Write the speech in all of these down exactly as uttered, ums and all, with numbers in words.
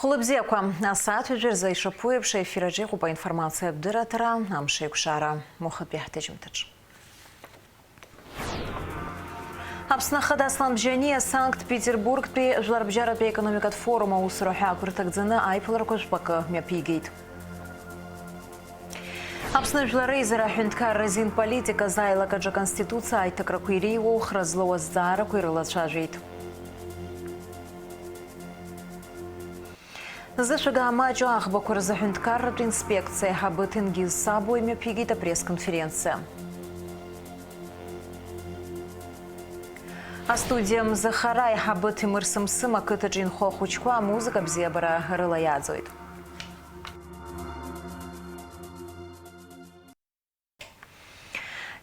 Хәылбзиақәа, асааҭ ҩажәа рзы ишаԥу еиԥш, аефир аҿы иҟоуп аинформациатә дырраҭара, амш еиқәшара, уахатәи ҳҭыжьымҭаҿ. Аԥсны Ахада Аслан Бжьаниа Санкт-Петербургтәи Жәларбжьаратәи аекономикатә форум аусура ҳәаақәа рҭагӡаны аиԥыларақәа жәпакы мҩаԥигеит. Аԥсны Жәлар Реизара аҳәынҭқарра азин политика азааилак аҿы Аконституциа аиҭакрақәа иреиуоу хра злоу азҵаарақәа ирылацәажәеит. Зышәага амаҷу аӷбақәа рзы аҳәынҭқарратә инспекциа аиҳабы Ҭенгиз Сабуа имҩаԥигеит апресс-конференциа. Астудиа Мза Хара аиҳабы Ҭемыр Сымсым ақыҭаҿы инхо ахәыҷқәа амузыка бзиабара рыла иааӡоит.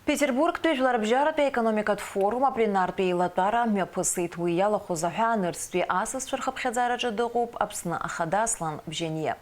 Петербургтәи Жәларбжьаратәи аекономикатә форум апленартә еилатәара мҩаԥысит. Уи иалахәыз аҳәаа нырцәтәи асасцәа рхыԥхьаӡараҿы дыҟоуп Аԥсны Ахада Аслан Бжьаниа.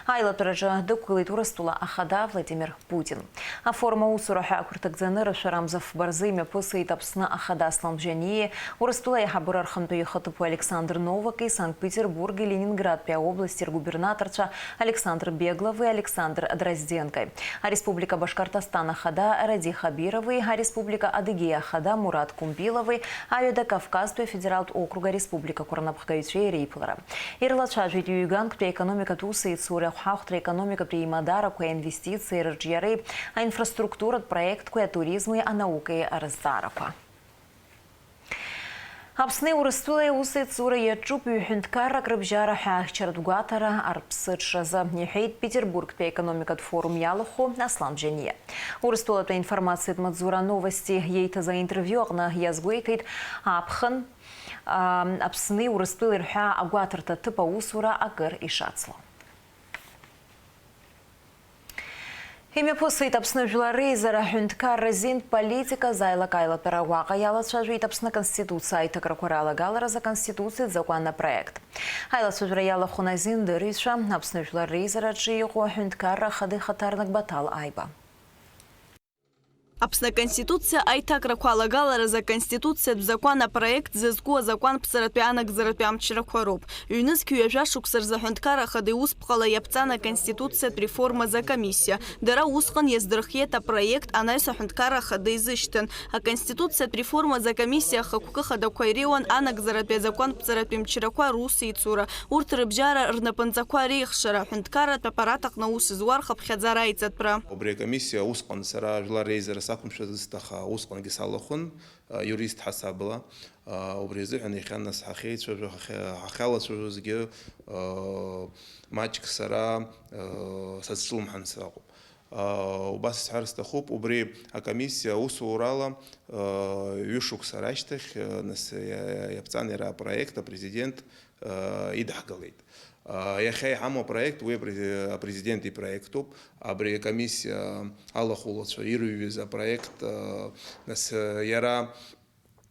Аилатәараҿы дықәгылеит Урыстәыла Ахада Владимир Путин. Афорум аусура ҳәаақәа рҭагӡаны рышәарамза фба рзы имҩаԥысит Аԥсны Ахада Аслан Бжьаниеи, Урыстәыла аиҳабыра рхантәаҩы ихаҭыԥуаҩ Александр Новаки, Санкт-Петербурги Ленинградтәи аобласти ргубернаторцәа Александр Беглови Александр Дрозденкои, ареспублика Башкортостан ахада Радий Хабирови, ареспублика Адыгеиа ахада Мурат Кумпилови, Аҩада Кавказтәи афедералтә округ ареспубликақәа рнапхгаҩцәеи реиԥылара. Ирлацәажәеит ҩ-ганктәи аекономикатә усеицуреи ахәҳахәҭра економикатәи еимадарақәеи, аинвестициеи рырҿиареи, аинфраструктуратә проектқәеи, атуризми, анаукеи рызҵаарақәа. Аԥсни Урыстәылеи аусеицура иаҿуп ҩ-ҳәынҭқаррак рыбжьара ҳәаахьчаратә гәаҭара арԥсыҽразы, иҳәеит Петербургтәи аекономикатә форум иалахәу Аслан Бжьаниа. Урыстәылатәи аинформациатә маҵзура Новости иеиҭаз аинтервиу аҟны иазгәеиҭеит аԥхын, а, Аԥсни Урыстәылеи рҳәаа агәаҭарҭа ҭыԥ аусура акыр ишацло. Имҩаԥысит Аԥсны Жәлар Реизара аҳәынҭқарра азин политика азааилак аилатәара. Уаҟа иалацәажәеит Аԥсны Аконституциа аиҭакрақәа ралагаларазы Аконституциатә закәан апроект. Аилацәажәара иалахәын азиндырҩцәа, Аԥсны Жәлар Реизараҿы иҟоу аҳәынҭқарра ахада ихаҭарнак Баҭал Аиба. Аԥсны Аконституциа аиҭакрақәа алагаларазы Аконституциатә закәан апроект зызку азакәанԥҵаратәи анагӡаратәи амчрақәа роуп. Ҩнызқь ҩажәа шықәса рзы аҳәынҭқарра ахада иусԥҟала иаԥҵан Аконституциатә реформазы акомиссиа. Дара усҟан иаздырхиеит апроект анаҩс аҳәынҭқарра ахада изышьҭан. Аконституциатә реформазы акомиссиа ахықәкы хадақәа иреиуан анагӡаратәи азакәанԥҵаратәи мчрақәа русеицура, урҭ рыбжьара, рнапынҵақәа реихшара, аҳәынҭқарратә аппарат аҟны аус зуа рхыԥхьаӡара аиҵатәра. Убри акомиссиа усҟан сара Жәлар Реизара сақәымшәаӡацт, аха усҟангьы салахәын, а, юрист ҳасабала. А, убри азыҳәан иахьа нас ҳахьеицәажәо, ҳахьа-, ҳахьалацәажәозгьы, а, маҷк сара, а, сазҿлымҳан саҟоуп. А, убас исҳәар сҭахуп, убри акомиссиа аусурала, а, ҩышықәса рашьҭахь, а, нас иа-, иаԥҵан иара апроект апрезидент, а, идаҳгалеит. А, иахьа иҳамоу апроект уи апре-, апрезидент ипроектуп. Абри акомиссиа алахәылацәа ирыҩыз апроект, а, нас, а, иара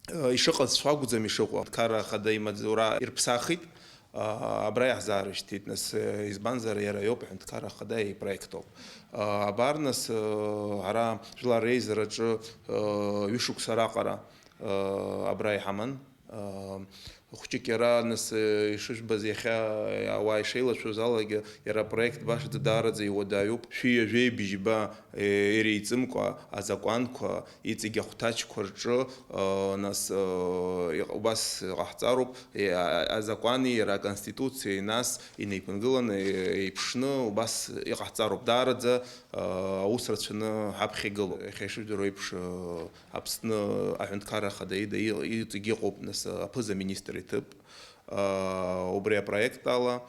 Ишыҟаз шәакәӡам ишыҟоу. Аҳәынҭқарра Ахада имаҵзура ирԥсахит. Абра иаҳзаарышьҭит, нас, избанзар, иара иоуп, Аҳәынҭқарра Ахада ипроектоуп. Абар, нас, ара Жәлар Реизараҿы ҩышықәса раҟара абра иҳаман. Хәҷык иара, нас, ишыжәбаз, иахьа ауаа ишеилашәоз алагьы, иара апроект башаӡа даараӡа иуадаҩуп. Шәи ҩажәеи бжьба иреиҵымкәа азакәанқәа, иҵегь ахәҭаҷқәа рҿы, нас, иҟ-, убас иҟаҳҵароуп, а-, азакәани иара аконституциеи нас инеиԥынгыланы, еиԥшны убас иҟаҳҵароуп. Даараӡа, аус рацәаны ҳаԥхьа игылоуп. Иахьа ишыжәдыруа еиԥш, Аԥсны Аҳәынҭқарра Ахада ида и-, иҵегь иҟоуп, нас, аԥыза-министр иҭыԥ. Убри апроект ала,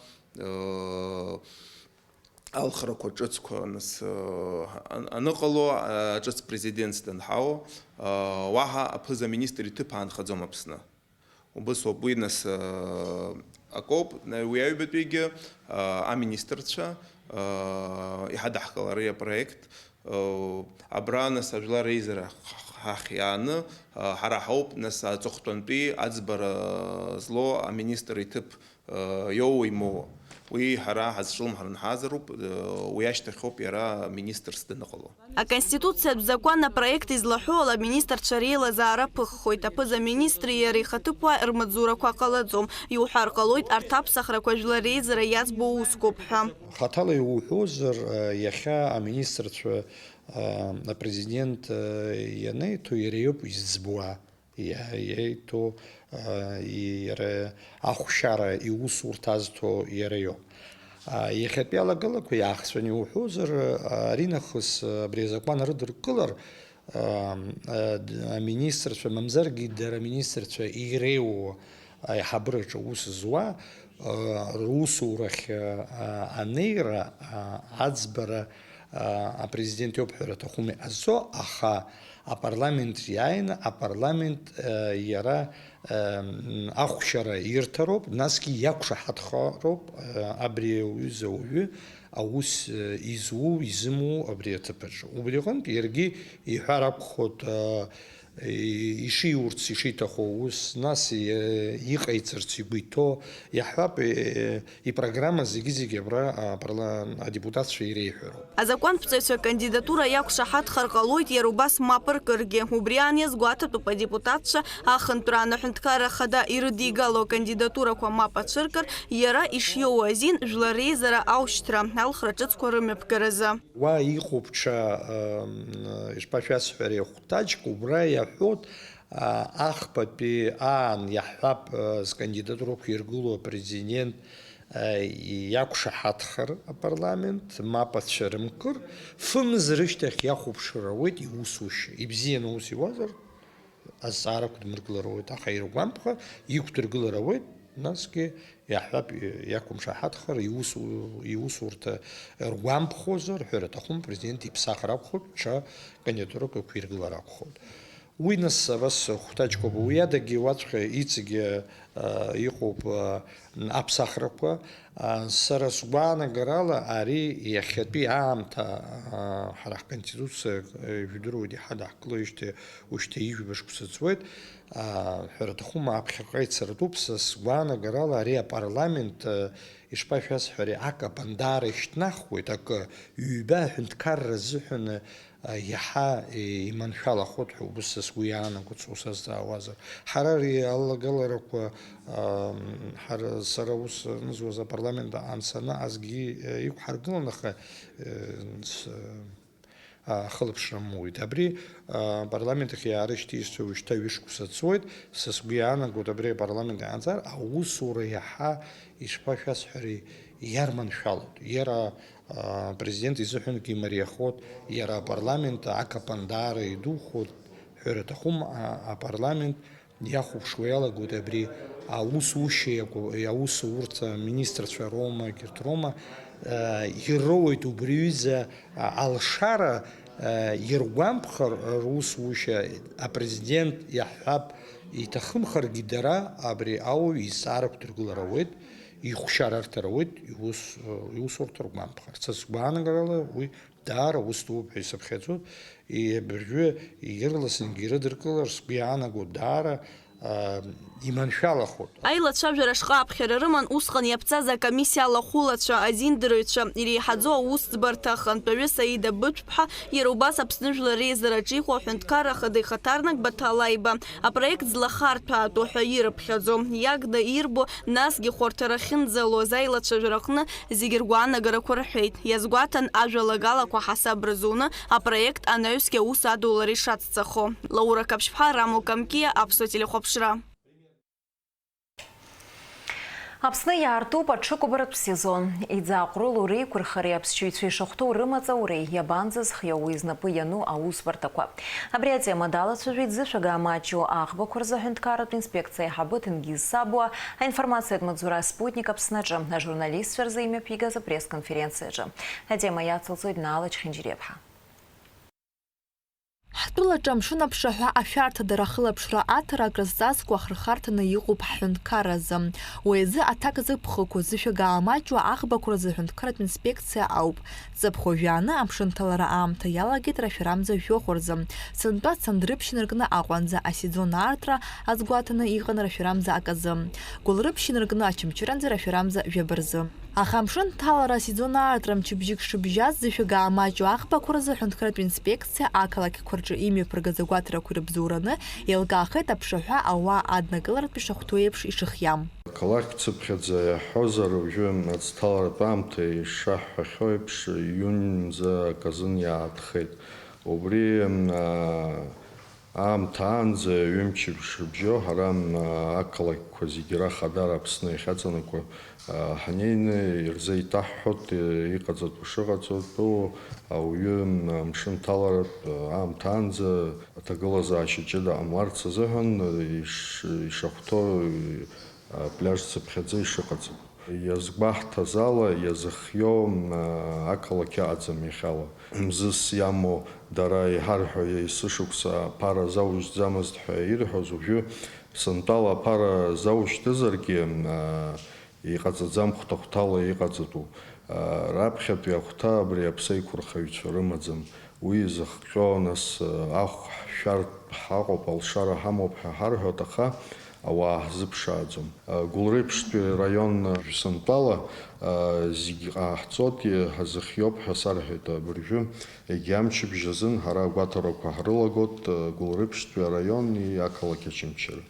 алхрақәа ҿыцқәа, нас, ан-, аныҟало, ҿыц президентс данҳауо, уаҳа аԥыза-министр иҭыԥ аанхаӡом Аԥсны. Убыс ауп уи, нас, акоуп, на-, уи аҩбатәигьы, аминистрцәа, иҳадаҳкылари апроект, абра, нас, Ажәлар Реизара ҳахь иааны, ҳара ҳауп, нас, аҵыхәтәантәи аӡбара злоу аминистр иҭыԥ иоуа имоуа. Уи ҳара ҳазҿлымҳаран ҳаазароуп, уи ашьҭахьоуп иара министрс даныҟало. Аконституциатә закәан апроект излаҳәо ала, аминистрцәа реилазаара ԥыххоит, аԥыза-министри иареи ихаҭыԥуааи рмаҵзурақәа ҟалаӡом. Иуҳәар ҟалоит, арҭ аԥсахрақәа жәлар реизара иаӡбо усқәоуп ҳәа. Хаҭала иуҳәозар, иахьа аминистрцәа, апрезидент ианеиҭо, иара иоуп изӡбуа. Иа-, иеиҭо, а, и-, иара ахәшьара иусурҭа азҭо иара иоуп. А, иахьатәи алагалақәа иаахҵәаны иуҳәозар, а, аринахыс, а, абри азакәан рыдыркылар, а, а, д-, аминистрцәа, мамзаргьы дара аминистрцәа иреиуоу аиҳабыраҿы аус зуа, а, русурахь, а, а, анеира, а, аӡбара, а, апрезидент иоуп ҳәа рҭахуми азо, аха апарламент иааины, апарламент, а, иара, а, м, ахәшьара ирҭароуп, насгьы иақәшаҳаҭхароуп, а, абри аҩыза ауаҩы аус, а, изуу, изымуу абри аҭыԥаҿы. Убри аҟынтә иаргьы иҳәар акәхоит, а, и-, ишиурц, ишиҭаху аус, нас и-, иҟаиҵарц игәы иҭоу, иаҳҳәап, и-, ипрограмма зегьы-зегьы абра, а, парла-, адепутатцәа иреиҳәароуп. Азакәанԥҵаҩцәа акандидатура иақәшаҳаҭхар ҟалоит иара убас мап ркыргьы. Убри аан иазгәаҭатәуп адепутатцәа ахынтәраан аҳәынҭқарра ахада ирыдигало акандидатурақәа мап ацәыркыр, иара ишиоуа азин жәлар реизара аушьҭра, алхра ҿыцқәа рымҩаԥгаразы. Уа иҟоуп ҽа, ам, ишԥашәасҳәари, хәҭаҷк убра иаҳәоит, а, ахԥатәи аан иаҳҳәап, а, зкандидатурақәа иргыло апрезидент, а, иақәшаҳаҭхар апарламент, мап ацәырымкыр, фымз рышьҭахь иахәаԥшыр ауеит иусушьа. Ибзианы ус иуазар, азҵаарақәа дмыргылар ауеит, аха иргәамԥха, иқәдыргылар ауеит, насгьы иаҳҳәап, иақәымшаҳаҭхар, иус-, иусурҭа ргәамԥхозар, ҳәара аҭахым, президент иԥсахыр акәхоит, ҽа кандидатурак ықәиргылар акәхоит. Уи нас абас хәҭаҷкоуп, уи адагьы уаҵәҟьа иҵегьы, а, иҟоуп, а, аԥсахрақәа. А, сара сгәаанагарала, ари иахьатәи аамҭа, а, ҳара ҳконституциа, а, ижәдыруеит, иҳадаҳкылоижьҭеи ушьҭа ижәба шықәса ҵуеит, а, ҳәара аҭахума, аԥхьаҟа ицаратәуп, са сгәаанагарала, ари апарламент, а, ишԥашәасҳәари, акапандаара ишьҭнахуеит, акы, ҩба аҳәынҭқарра азыҳәан, а, иаҳа, е, иманшәалахоит ҳәа убыс са сгәы иаанагоит, сусазҵаауазар. Ҳара ари алагаларақәа, а, ҳара, сара ус анызуаз апарламент ансанаазгьы, е, иқәҳаргылан, аха, е, с-, а, ахылаԥшра амоуит. Абри, а, апарламент ахь иаарышьҭеижьҭеи уажәшьҭа ҩышықәса ҵуеит. Са сгәы иаанагоит, абри апарламент иаанҵар, аусура иаҳа, ишԥашәасҳәари, иарманшәалоит. Иара, а, апрезидент изыҳәангьы имариахоит, иара апарламент акапандаара идухоит, ҳәара аҭахума, а, апарламент иахәаԥшуа иалагоит абри аусушьа иаку-, аусурҭа министрцәа роума, егьырҭ роума, а, ироуеит убри аҩыза, а, алшара, а, иргәамԥхар русушьа, апрезидент иаҳҳәап, иҭахымхаргьы дара абри ауаҩ изҵаарақәдыргылар ауеит, ихәшьара арҭар ауеит, иус, иусурҭа ргәамԥхар. Са сгәаанагарала уи даара ус дууп ҳәа исыԥхьаӡоит, и-, абыржәы ирласынгьы ирыдыркылар сгәы иаанаго даара, а, иманшәалахоит. Аилацәажәара шҟа аԥхьара рыман усҟан иаԥҵаз акомиссиа алахәылацәа, азиндырыҩцәа, иреиҳаӡоу аусӡбарҭа ахантәаҩы Саида Быҭәԥҳа, иара убас Аԥсны Жәлар Реизараҿы иҟоу аҳәынҭқарра ахада ихаҭарнак Баҭал Аиба. Апроект злахарҭәаатәу ҳәа ирыԥхьаӡо, иагны ирбо, насгьы хәарҭара ахьынӡалоз аилацәажәараҟны зегьы ргәаанагарақәа рҳәеит, иазгәаҭан ажәалагалақәа ҳасаб рзуны апроект анаҩсгьы аус адулара ишацҵахо. Лаура Қаԥшьԥҳа, Рамул Камкиа, Аԥсуа телехәаԥшра. Аԥсны иаартуп аҽыкәабаратә сезон. Иӡааҟәрылоу реиқәырхареи аԥсшьаҩцәа ишахәҭоу рымаҵ ауреи иабанӡазхиоу уи знапы иану аусбарҭақәа? Абри атема далацәажәеит зышәага амаҷу аӷбақәа рзы аҳәынҭқарратә инспекциа аиҳабы Ҭенгиз Сабуа, аинформациатә маҵзура Спутник Аԥсны аҿы ажурналистцәа рзы имҩаԥигаз апресс-конференциаҿы. Атема иацылҵоит Наала Чхинџьириаԥҳа. Ҳтәылаҿы амшын аԥшаҳәа ашәарҭадара ахылаԥшра аҭара акрызҵазкуа ахырхарҭаны иҟоуп ҳҳәынҭқарразы. Уи азы аҭак зықәхақәоу зышәага амаҷу аӷбақәа рзы аҳәынҭқарратә инспекциа ауп. Ҵыԥх уажәааны амшынҭалара аамҭа иалагеит рашәарамза жәохә рзы, сынтәа Цандрыԥшь инаркны Аҟәанӡа асезон аартра азгәаҭаны иҟан рашәарамза аказы, Гәылрыԥшь инаркны Очамчыранӡа рашәарамза жәаба рзы. Аха амшын ҭалара асезон аартра мчыбжьык шыбжьаз, зышәага амаҷу аӷбақәа рзы аҳәынҭқарратә инспекциа ақалақьқәа рҿы имҩаԥыргаз агәаҭарақәа ирыбзоураны еилкаахеит аԥшаҳәа ауаа аднакыларатә ишахәҭоу еиԥш ишыхиам. Ақалақь цыԥхьаӡа иаҳҳәозар, уажәы аӡҭаларатә аамҭа ишаҳҳәахьоу еиԥш, июнь мза аказын иаатхеит. Убри, м, а, аамҭа аанӡа ҩымчыбжьа шыбжьоу ҳара, м, ақалақьқәа зегьы рахадара Аԥсны иахьаҵанакуа, а, ҳнеины ирзеиҭаҳҳәоит, э, иҟаҵатәу шыҟаҵатәу, ауаҩы, м, амшын ҭаларатә, а, аамҭа аанӡа аҭагылазаашьа ҷыда ҟамларц азыҳәан, э, иш-, ишахәҭоу, э, апляж цыԥхьаӡа ишыҟаҵатәу. Иазгәаҳҭаз ала, иазыхиоу, а, ақалақь ыҟаӡам иахьала. Мзызс иамоу дара иҳарҳәо, есышықәса аԥара заужьӡамызт ҳәа ирҳәоз, уажәы сынтәала аԥара заужьҭызаргьы, а, иҟаҵаӡам, хәҭа-хәҭала иҟаҵатәу. А, раԥхьатәи ахәҭа абри аԥсеиқәырхаҩцәа рымаӡам. Уи зыхҟьо, нас, ахә ҳшәартә ҳаҟоуп, алшара ҳамоуп ҳәа ҳарҳәоит, аха ауаа ҳзыԥшааӡом. Гәылрыԥшьтәи раион сынтәала, зегь ҟаҳҵоит, ҳазыхиоуп ҳәа сарҳәеит абыржәы. Егьи амчыбжь азын ҳара агәаҭарақәа ҳрылагоит Гәылрыԥшьтәи араиони ақалақь Очамчыра.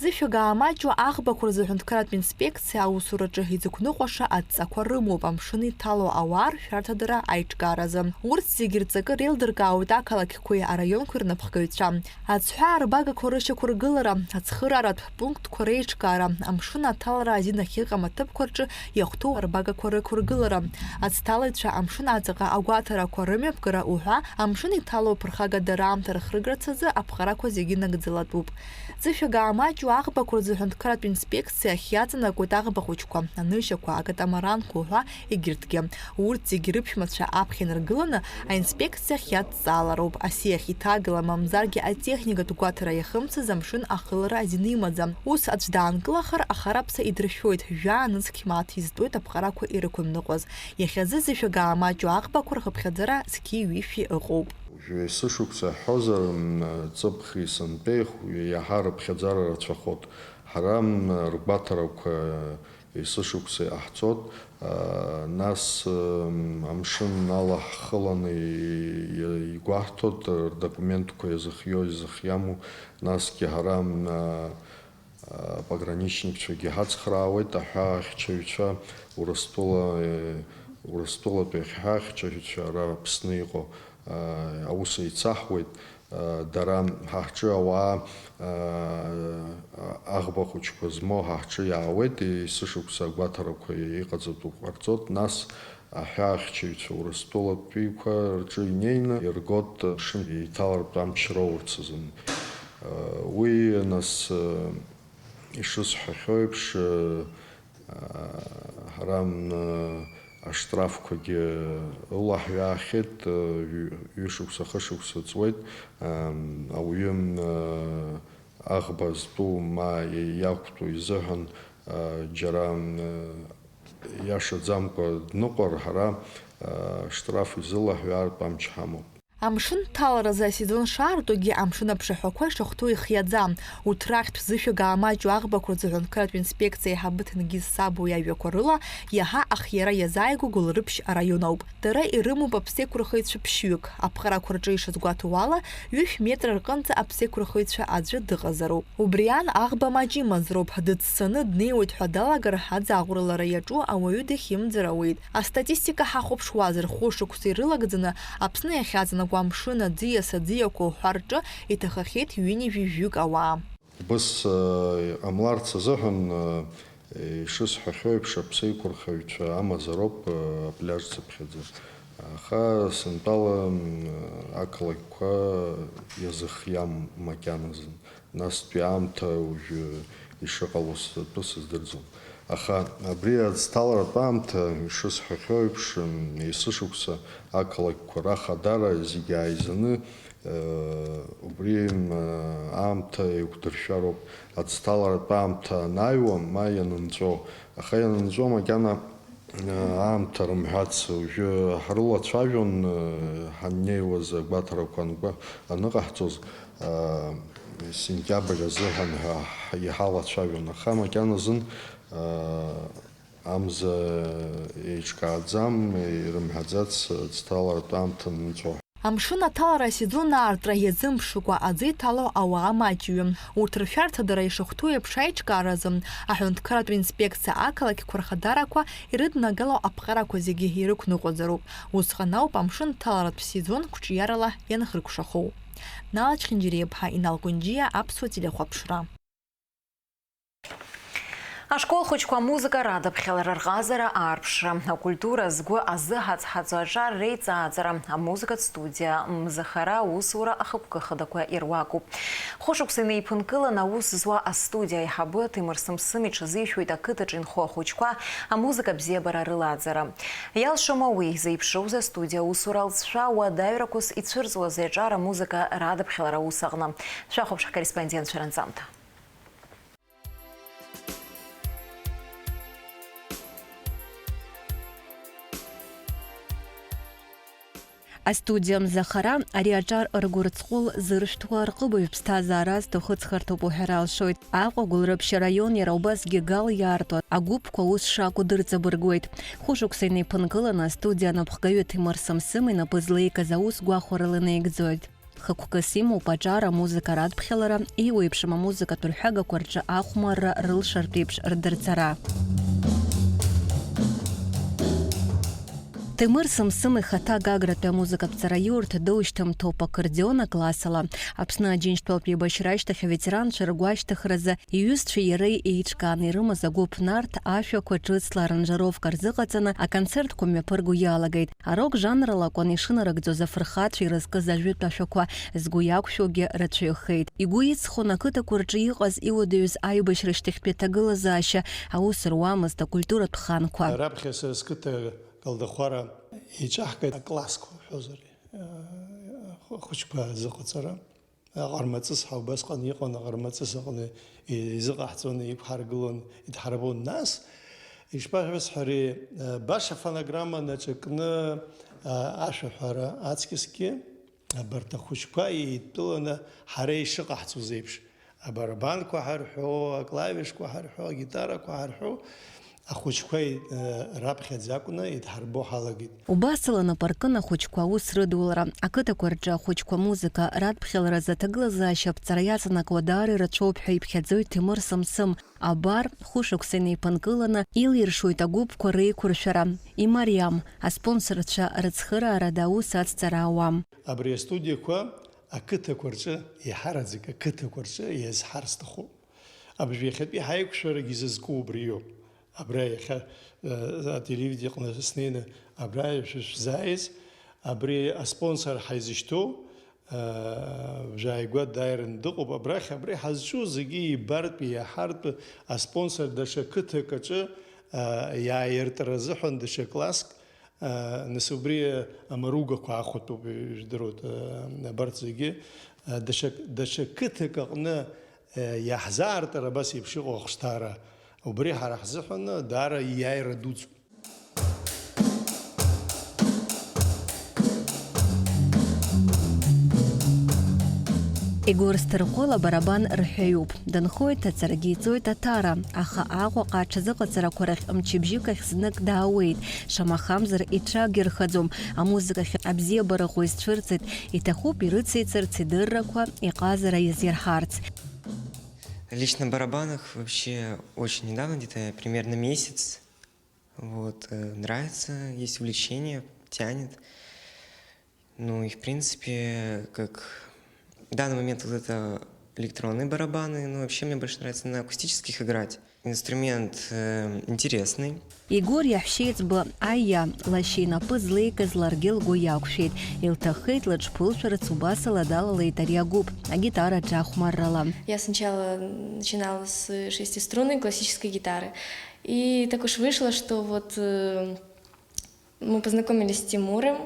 Зышәага амаҷу аӷбақәа рзы аҳәынҭқарратә инспекциа аусураҿы изықәныҟәаша адҵақәа рымоуп амшын иҭало ауаа ршәарҭадара аиҿкааразы. Урҭ зегьы рҵакы реилдыркаауеит ақалақьқәеи араионқәеи рнапхгаҩцәа. Аӡҳәаа рбагақәа рышьақәыргылара, ацхырааратә пунктқәа реиҿкаара, амшын аҭалара азин ахьыҟам аҭыԥқәа рҿы иахәҭоу арбагақәа рықәыргылара, аӡҭалаҩцәа амшын аҵаҟа агәаҭарақәа рымҩаԥгара уҳәа, амшын иҭало аԥырхагада раамҭа рхыргарц азы аԥҟарақәа зегьы нагӡалатәуп. Зышәага амаҷу аӷбақәа рзы аҳәынҭқарратә инспекциа ахь иаҵанакуеит аӷба хәыҷқәа, анышьақәа, акатамаранқәа уҳәа егьырҭгьы. Урҭ зегьы рыԥшәмацәа аԥхьа инаргыланы аинспекциа ахь иадҵаалароуп, асиа ахь иҭагыла, мамзаргьы атехникатә гәаҭара иахымцаз амшын ахылара азин имаӡам. Ус аӡә даанкылахар, ахараԥса идыршәоит, жәаа нызқь мааҭ изтәоит аԥҟарақәа ирықәымныҟәаз. Иахьазы зышәага амаҷу аӷбақәа рхыԥхьаӡара зқьи ҩышәи ыҟоуп. Уажәы есышықәса ҳҳәозар, м, ҵыԥхи сынтәеи иаҳа рыԥхьаӡара рацәахоит. Ҳара, м, ргәаҭарақәа есышықәса иҟаҳҵоит. А, нас, м, амшын ала ҳхыланы и-, и-, игәаҳҭоит, рдокументқәа иазыхиоу, изыхиаму. Насгьы ҳара, м, а, а, пограничникцәагьы ҳацхраауеит, аҳәаахьчаҩцәа, Урыстәыла, э, Урыстәылатәи аҳәаахьчаҩцәа ара Аԥсны иҟоу, а, аус еицаҳуеит. Дара ҳа ҳҿы ауаа, аӷба хәыҷқәа змоу ҳа ҳҿы иаауеит, есышықәса агәаҭарақәа иҟаҵатәу ҟарҵоит, нас аҳәаахьчаҩцәа Урыстәылатәиқәа рҿы инеины иргоит, амшын иҭалартә амч роурц азын. Уи, нас, ишысҳәахьоу еиԥш, Ҳара, м, аштрафқәагьы ылаҳҩаахьеит, ҩ-, ҩышықәса, хышықәса ҵуеит, ам, ауаҩы, м, аӷба зтәу ма иақәтәоу изыҳәан, а, џьара, м, иашаӡамкәа дныҟәар, ҳара, а, штраф изылаҳҩаартә амч ҳамоуп. Амшын ҭаларазы асезон шаартугьы амшын аԥшаҳәақәа ишахәҭоу ихиаӡам. Урҭ рахьтә зышәага амаҷу аӷбақәа рзы аҳәынҭқарратә инспекциа аиҳабы Ҭенгиз Сабуа иажәақәа рыла, иаҳа ахиара иазааигәоу Гәылрыԥшь араион ауп. Дара ирымоуп аԥсеиқәырхаҩцәа ԥшьҩык. Аԥҟарақәа рҿы ишазгәаҭоу ала, ҩышә метра рҟынӡа аԥсеиқәырхаҩцәа аӡәы дыҟазароуп. Убри аан, аӷба маҷ имазароуп, дыццаны днеиуеит ҳәа далагар, аӡаӷәра лара иаҿу ауаҩы дахьымӡар ауеит. Астатистика ҳахәаԥшуазар, хәышықәса ирылагӡаны Аԥсны иахьаҵанакуа амшын аӡиас аӡиақәа уҳәа рҿы иҭахахьеит ҩынҩажәи жәаҩык ауаа. Убыс, э, иҟамларц азыҳәан, э, ишысҳәахьоу еиԥш, аԥсеиқәырхаҩцәа амазароуп, э, апляж цыԥхьаӡа. Аха сынтәала, м, ақалақьқәа иазыхиам макьаназын. Настәи аамҭа уажәы ишыҟалоз атәы сыздырӡом. Аха абри аӡҭаларатә аамҭа, ишысҳәахьоу еиԥш, м, есышықәса ақалақьқәа рахадара зегьы ааизаны, э, убри, м, аамҭа еиқәдыршәароуп. Аӡҭаларатә аамҭа анааиуа, ма ианынҵәо. Аха ианынҵәо макьана Аамҭа рымҳәац, уажәы ҳрылацәажәон, ҳаннеиуаз агәаҭарақәа анкы-, аныҟаҳҵоз, сентиабр азыҳәан ҳәа ҳ-, иҳалацәажәон, аха макьаназын, Амза еиҿкааӡам, ирымҳәаӡац ӡҭалартә аамҭа анынҵәо. Амшын аҭалара асезон аартра иазымԥшыкәа аӡы иҭало ауаа маҷҩым. Урҭ ршәарҭадара ишахәҭоу еиԥш аиҿкааразы, аҳәынҭқарратә инспекциа ақалақьқәа рхадарақәа ирыднагало аԥҟарақәа зегьы ирықәныҟәаӡароуп. Усҟан ауп амшын ҭаларатә сезон қәҿиарала ианхыркәшахоу. Нала Чхинџьариа-иԥҳа, Инал Кәынџьиа, Аԥсуа телехәаԥшра. Ашкол хәыҷқәа амузыка радыԥхьалара рҟазара аарԥшра, акультура згәы азыҳаҵҳаҵо аҿар реиҵааӡара, амузыкатә студиа Мзахара аусура ахықәкы хадақәа ируакуп. Хәышықәса инеиԥынкыланы аус зуа астудиа аиҳабы Ҭемыр Сымсым иҽазишәоит ақыҭаҿы инхо ахәыҷқәа амузыка бзиабара рылааӡара. Иалшома уи, зеиԥшроузеи астудиа аусура алҵшәа уадаҩрақәас ицәырҵуазеи аҿар амузыка радыԥхьалара аус аҟны? Шәахәаԥш ҳкорреспондентцәа ранҵамҭа. Астудиа Мзахара ари аҿар ргәырҵҟәыл зыршәҭуа, рҟыбаҩ ԥсҭазаара зҭахыҵхырҭоуп уҳәар алшоит. Аҟәа, Гәылрыԥшь араион, иара убасгьы Гал иаарту агәыԥқәа аус шакәу дырҵабыргуеит. Хәышықәса инеиԥынкыланы астудиа анапхгаҩы Ҭемыр Сымсым инапы злеикыз аус гәахәарыла инаигӡоит. Хықәкыс имоуп аҿар амузыка радԥхьалара, еиуеиԥшым амузыкатә рҳәагақәа рҿы ахәмарра рылшартә еиԥш рдырҵара. Ҭемыр Сымсым ихаҭа Гагратәи амузыкатә ҵараиурҭа доушьҭымҭоуп аккордеон аклассала. Аԥсны Аџьынџьтәылатә еибашьра ашьҭахь аветеранцәа ргәашьҭыхразы иҩызцәеи иареи еиҿкааны ирымаз агәыԥ Нарҭ ашәақәа ҿыцла аранжировка рзыҟаҵаны аконцертқәа мҩаԥырго иалагеит. Арок жанрала акәын ишынарыгӡоз афырхацәа ирызкыз ажәытә ашәақәа згәы иақәшәогьы рацәаҩхеит. Игәы иҵхон ақыҭақәа рҿы иҟаз иуадаҩыз аибашьра шьҭахьтәи аҭагылазаашьа аус руамызт акультуратә ханқәа. Раԥхьа сара сқыҭа Галдахәара еиҿаҳкит аклассқәа ҳәозар, ахәыҷқәа азыҟаҵара. Аҟармаҵыс ҳәа убасҟан иҟан, аҟармаҵыс аҟны изыҟаҳҵон, иқәҳаргылон, идҳарбон. Нас, ишԥашәасҳәари, баша фонограмма наҿакны ашәаҳәара аҵкьысгьы абарҭ ахәыҷқәа еидтәаланы ҳара ишыҟаҳҵоз еиԥш, абарабанқәа ҳарҳәо, аклавишқәа ҳарҳәо, агитарақәа ҳарҳәо, ахәыҷқәа, э, раԥхьаӡа акәны идҳарбо ҳалагеит. Убасала нап аркын ахәыҷқәа аус рыдулара. Ақыҭақәа рҿы ахәыҷқәа амузыка радԥхьаларазы аҭагылазаашьа аԥҵара иаҵанакуа даара ирацәоуп ҳәа иԥхьаӡоит Ҭемыр Сымсым. Абар, хәышықәса инеиԥынкыланы илиршоит агәыԥқәа реиқәыршәара. Имариам, аспонсорцәа рыцхыраарада аус ацҵара ауам. Абри астудиақәа ақыҭақәа рҿы, еиҳараӡак ақыҭақәа рҿы иазҳар сҭахуп. Абыржә иахьатәи ҳаиқәшәарагьы зызку убриоуп. Абра иахьа, э, ателевидение аҟны снеины абра шәышәзааиз, абри аспонсор ҳаизышьҭоу, э, бжьааигәа дааираны дыҟоуп абрахь, абри ҳазҿу зегьы ибартә, иаҳартә аспонсор даҽа қыҭак аҿы, э, иааиртра азыҳәан даҽа класск, Нас убри амаругақәа аахәатәуп, ижәдыруеит, абарҭ зегьы. Даҽа, даҽа қыҭак аҟны иаҳзаартыр абас еиԥш иҟоу ахәшҭаара, убри ҳара ҳзыҳәан даара иааира дуӡӡоуп. Егор Сҭырҟәыл абарабан рҳәаҩуп. Дынхоит, аҵарагьы иҵоит аҭара, аха Аҟәаҟа аҽазыҟаҵарақәа рахь мчыбжьык ахь знык даауеит, шамахамзар иҽагирхаӡом, амузыкахь абзиабара ӷәӷәа изцәырҵит, иҭахуп ирыцеиҵарц идыррақәа, иҟазара иазирҳарц. Лично барабанах вообще очень недавно, где-то примерно месяц. Вот, э, нравится, есть увлечение, тянет. Ну и в принципе, как в данный момент вот это электронные барабаны, но вообще мне больше нравится на акустических играть. Инструмент, э, интересный. Егор иаҳәшьеиҵбы Аиа лашьа инапы злеикыз ларгьы лгәы иақәшәеит. Илҭаххеит лыҽԥылшәарц, убасала далалеит ари агәыԥ, агитараҿы ахәмаррала. Я сначала начинала с шестиструнной классической гитары. И так уж вышло, что вот, э, мы познакомились с Тимуром,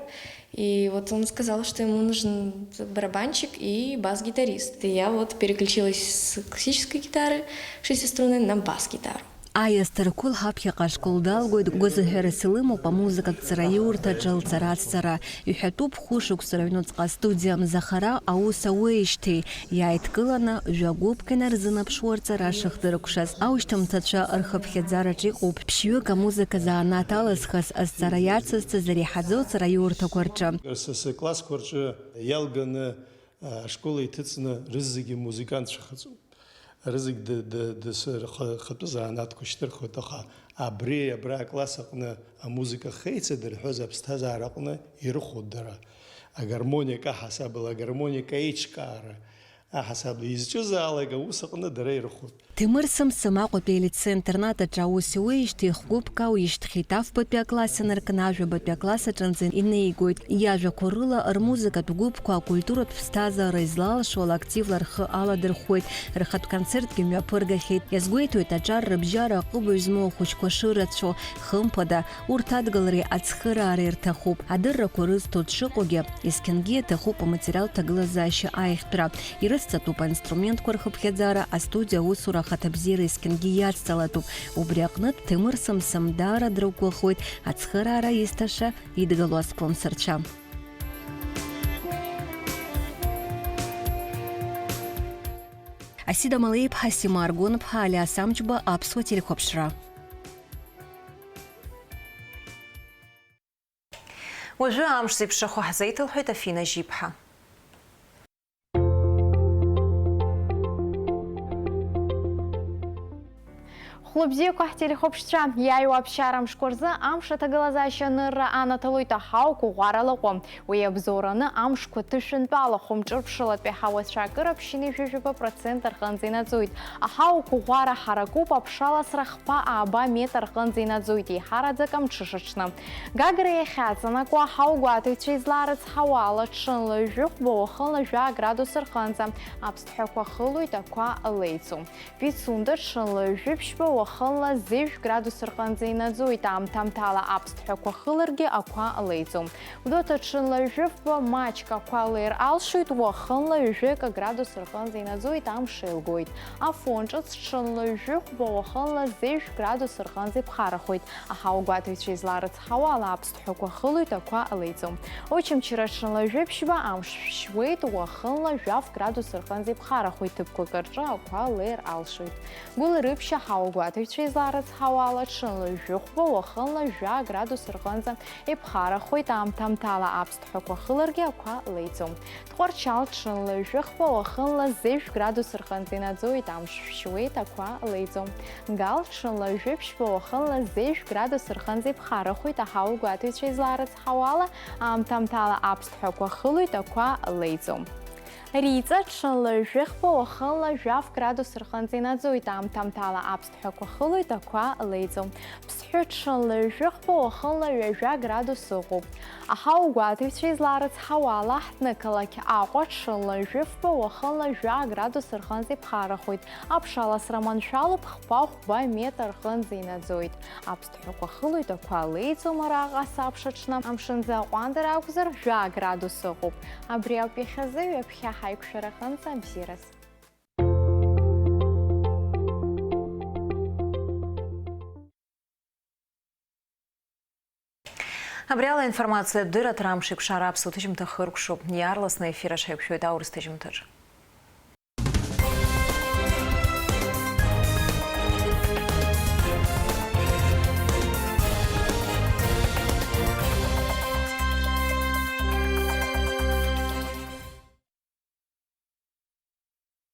и вот он сказал, что ему нужен барабанщик и бас-гитарист. И я вот переключилась с классической гитары шестиструнной на бас-гитару. Аиасҭа Рқәыл ҳаԥхьаҟа ашкол далгоит, гәазыҳәарас илымоуп амузыкатә ҵараиурҭаҿы лҵара-ацҵара. Иҳәатәуп, хәышықәса рыҩнуҵҟа астудиа Мзахара аус ауеижьҭеи иааидкыланы, жәа-гәыԥк инарзынаԥшуа рҵара шыхдыркәшаз. Аушьҭымҭацәа рхыԥхьаӡараҿ иҟоуп ԥшьҩык амузыка занааҭ алызхыз, азҵара иацызҵаз, иреиҳаӡоу аҵараиурҭақәа рҿы. Са сыклассқәа рҿы иалганы ашкол иҭыҵны рызегьы музыкантцәахаҵоуп. Рызегь д-, д-, д-, с-, рхы-, рхатәы занааҭқәа шьҭырхуеит, аха абри, абра акласс аҟны амузыка ахьеицадырҳәоз аԥсҭазаара аҟны ирыхәоит дара. Агармониа каҳасабала, агармониа каиҿкаара аҳасабала изҿызаалак аус аҟны дара ирыхәоит. Ҭемыр Сымсым Аҟәатәи алицеи-интернат аҿы аус иуеижьҭеи хәгәыԥк ауишьҭхьеит, афбатәи акласс инаркны ажәабатәи акласс аҿынӡа инеигоит. Иажәақәа рыла, рмузыкатә гәыԥқәа акультуратә ԥсҭазаара излалшо ала активла рхы аладырхәуеит, рхатә концертгьы мҩаԥыргахьеит. Иазгәеиҭоит, аҿар рыбжьара аҟыбаҩ змоу ахәыҷқәа шырацәоу, хымԥада, урҭ адгылареи ацхыраареи рҭахуп. Адыррақәа рызҭо дшыҟоугьы, есқьынгьы иаҭахуп аматериалтә ҭагылазаашьа аиӷьтәра. Ирыцҵатәуп аинструментқәа рхыԥхьаӡара, астудиа аусура ахаҭабзиара есқьынгьы иацҵалатәуп. Убри аҟнытә, Ҭемыр Сымсым даара дрықәгәыӷуеит ацхыраара изҭаша идгыло аспонсорцәа. Асида Малеиԥҳа, Сима Аргәынԥҳа, Алиас Амҷба, Аԥсуа телехәаԥшра. Уажәы амш зеиԥшрахо ҳзеиҭалҳәоит Афина Жьиԥҳа. Хәлыбзиақәа ҳтелехәаԥшцәа, иааиуа аԥсшьара мшқәа рзы амш аҭагылазаашьа анырра анаҭалоит аҳауақәа ӷәӷәара лаҟәы. Уи абзоураны амшқәа ҭышәынтәалахом, ҿырԥшылатәи аҳауацәа акыр аԥшьынҩажәижәаба процент рҟынӡа инаӡоит. Аҳауақәа ӷәӷәара ҳаракуп, аԥшаласра хԥа ааба метр рҟынӡа инаӡоит, еиҳараӡак амҽыша аҽны. Гагра иахьаҵанакуа аҳауагәаҭаҩцәа излаарыцҳауа ала, ҽынла ҩажәи хәба, уахынла жәа градус рҟынӡа аԥсҭҳәақәа хылоит, ақәа леиӡом. Пицунда ҽынла ҩажәи ԥшьба, уахынла зежә градус рҟынӡа инаӡоит, аамҭамҭала аԥсҭҳәақәа хыларгьы ақәа леиӡом. Гәдоуҭа ҽынла ҩажәи фба, маҷк ақәа леир алшоит, уахынла ҩажәи акы градус рҟынӡа инаӡоит, амш еилгоит. Афон ҿыц ҽынла ҩажәи хәба, уахынла зежә градус рҟынӡа иԥхарахоит. Аҳауагәаҭаҩцәа излаарыцҳауа ала, аԥсҭҳәақәа хылоит, ақәа леиӡом. Очамчыра ҽынла ҩажәи ԥшьба, амш шәшьуеит, уахынла жәаф градус рҟынӡа иԥхарахоит, ҭыԥқәак рҿы ақәа леир алшоит. Гәылрыԥшь аҳауагәаҭаҩцәа излаарыцҳауа ала, ҽынла ҩажәи хәба, уахынла жәа градус рҟынӡа иԥхарахоит, аамҭамҭала аԥсҭҳәақәа хыларгьы ақәа леиӡом. Тҟәарчал ҽынла ҩажәи хәба, уахынла зежә градус рҟынӡа инаӡоит, амш шәшьуеит, ақәа леиӡом. Гал ҽынла ҩажәи ԥшьба, уахынла зежә градус рҟынӡа иԥхарахоит, аҳауагәаҭаҩцәа излаарыцҳауа ала, аамҭамҭала аԥсҭҳәақәа хылоит, ақәа леиӡом. Риҵа ҽынла ҩажәи хәба, уахынла жәаф градус рҟынӡа инаӡоит, аамҭамҭала аԥсҭҳәақәа хылоит, ақәа леиӡом. Ԥсҳәы ҽынла ҩажәи хәба, уахынла ҩажәа градус ыҟоуп. Аҳауагәаҭаҩцәа излаарыцҳауа ала, ҳҭнықалақь Аҟәа ҽынла ҩажәи фба, уахынла жәа градус рҟынӡа иԥхарахоит. Аԥшаласра маншәалоуп, хԥа-хәба метр рҟынӡа инаӡоит. Аԥсҭҳәақәа хылоит, ақәа леиӡом араҟа асабша аҽны. Амшынӡы аҟәандара акәзар, жәа градус ыҟоуп. Абри ауп иахьазы, ҩаԥхьа ҳаиқәшәара аҟынӡа абзиараз. Абри ала аинформациатә дырраҭара Амш еиқәшара аԥсуа ҭыжьымҭа хыркәшоуп. Иаарласны аефир аҿы ҳаиқәшәоит аурыс ҭыжьымҭаҿы.